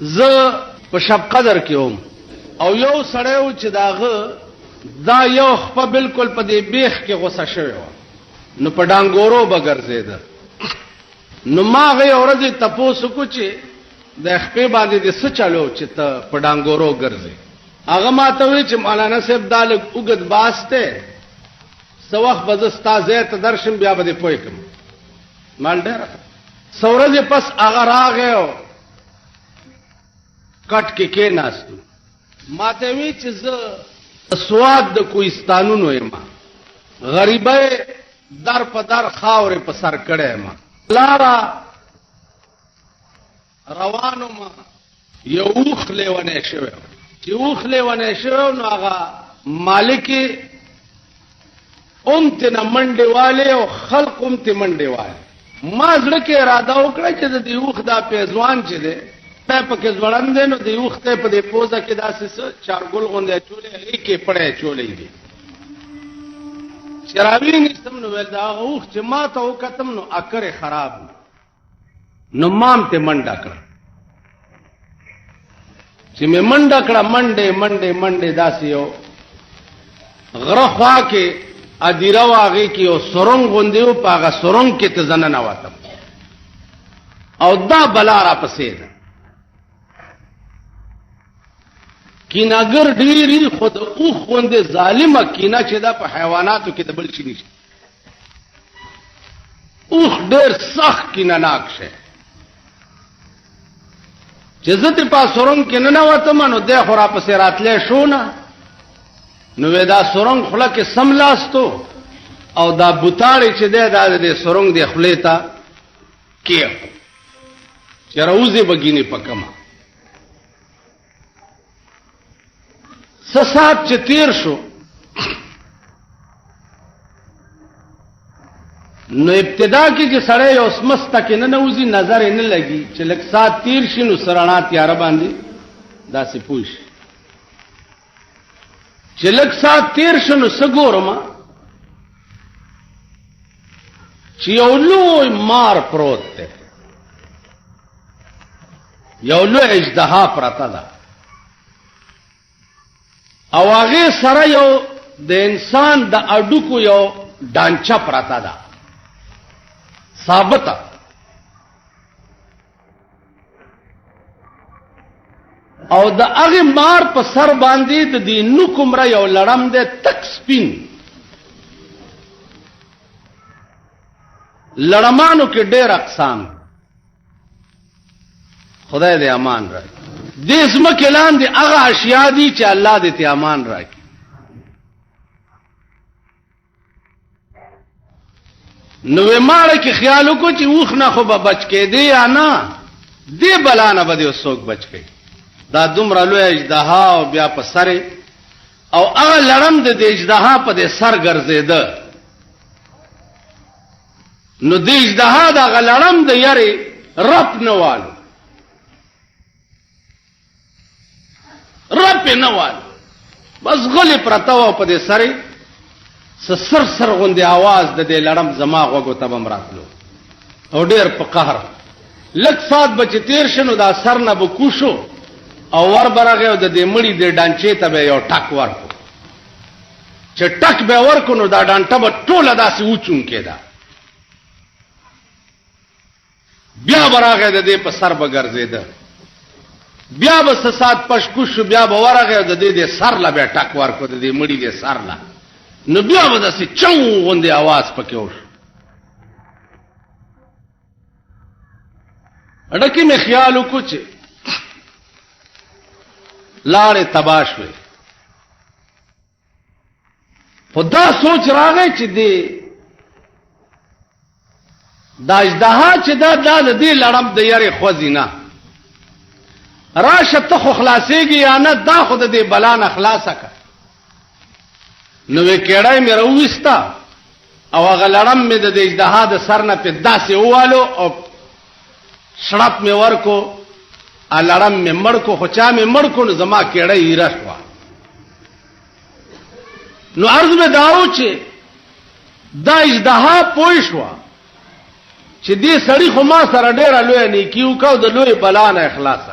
زه په شب قدر کې وم او یو سړی و چې د هغه دا یو خپه بالکل په دې بیخ کې غوسه شوې وه، نو په ډانګورو به ګرځېده. نو ما هغه یو ورځ تپوس وکړو چې د خپې باندې دې څه چلو چې ته په ډانګورو ګرځې؟ هغه ما ته وویل چې مولانا صاحب دا لږ اوږد باس دی، څه وخت به زه ستا ځای ته درشم بیا به دې پوه کړم. مال ډېره ښه. څه ورځې پس هغه راغی او کټ کې کېناستو. ما ته وی چې زه د سواد د کوهستانونو یم، غریبۍ در په در خاورې په سر کړی یم، لاره روان وم، یو اوښ لیونی شوی. چې اوښ لیونی شوی نو هغه مالک هم تېنه منډې والې او خلق هم تې منډې والې. ما زړه کې اراده وکړه چې د دې اوښ دا پیزوان چې دی پی پکې ځوړند دی، نو د اوښ ته په دې پوزه کې داسې څه چارګل غوندې اچولی، هغې کې پړی اچولی دی. چې راویې نیستم نو ویل دا هغه اوښ چې ما ته وکتم نو اکرې خراب، نو مام ته منډه کړه. چې مې منډه کړه، منډې منډې منډې، داسې یو غره خوا کې ادیره وه، هغې کې یو سرنګ غوندې و، په هغه سرنګ کې ته زه ننوتم او دا بلا راپسې ده. کیناګر ډېری خو د اوښ غوندې ظالمه کینه چې ده په حیواناتو کې د بل شي نشته. اوښ ډېر سخت کینه ناک شی. چې زه ترې په سرنګ کې ننوتم نو دی خو راپسې راتلی شو نه، نو وی دا سرنګ خوله کې سم لاستو او دا بوتاړی چې دی دا د دې سرنګ د خولې ته کېښود چې راوځي به ګینې په کومه. څه ساعت چې تیر شو نو ابتدا کې چې سړی یو سمسته کې نه نوځي نظر یې نه لګي، چې لږ ساعت تیر شي نو سرڼا تیاره باندې داسې پوه شي. چې لږ ساعت تیر شو نو څه ګورم چې یو لوی مار پروت دی، یو لوی اژدها پرته ده او هغه سره یو د انسان د اډوکو یو ډانچه پرته ده ثابته. او د هغه مار په سر باندې د دې نوکمره یو لړم دی تک سپین. لړمانو کې ډېر اقسام، خدای دې امان راکړي. دې ځمکې لاندې هغه اشیاء دي چې الله دې ته امان راکړي. نو ماړه کې خیال وکړو چې اوښ نه خو به بچ کېدې یا نه، دې بلا نه به دې څوک بچ کوي؟ دا دومره لوی اژدها او بیا په سر او هغه لړم د دې اژدها په دې سر ګرځېده. نو د اژدها د هغه لړم د یرې رپ نه والو، رپ نه والو، بس غلې پرته وه. په دې سرې څه سر سر غوندې आवाज د دې لړم زما غوږو ته به راتلو او ډېر په قهر. لږ ساعت به چې تېر شو نو دا سر نه به کوشو او ور به راغی او د دې مړي دې ډانچې ته به یو ټک ورکړو. چې ټک به ورکړو نو دا ډانټه به ټوله داسې وچونکېده. بیا به راغی د دې په سر به ګرځېده، بیا به څه ساعت پش کوز شو، بیا به ورغی او د دې د سر له به یې ټک ورکړو، د دې مړي د سر له، نو بیا به داسې چنګ غوندې اواز پکې وشو. اډکه مې خیال وکړو چې لاړې تباه شوې، خو دا سوچ راغی چې دی دا اژدها چې دا دا د دې لړم د یاري خوځي نه، راشه ته خو خلاصېږي یا نه، دا خو د دې بلا نه خلاصه که. نو وې کېړی مې راوویسته او هغه لړم مې د دې اژدها د سر نه پې داسې ووالو او شړپ مې ورکو، لړم مې مړ کو. خو چا مې مړ کو نو زما کېړی ایره شوه. نو عرض مې دا و چې دا اژدها پوه شوه چې دې سړي خو ما سره ډېره لویه نیکي وکړه او د لویې بلا نه یې خلاصه.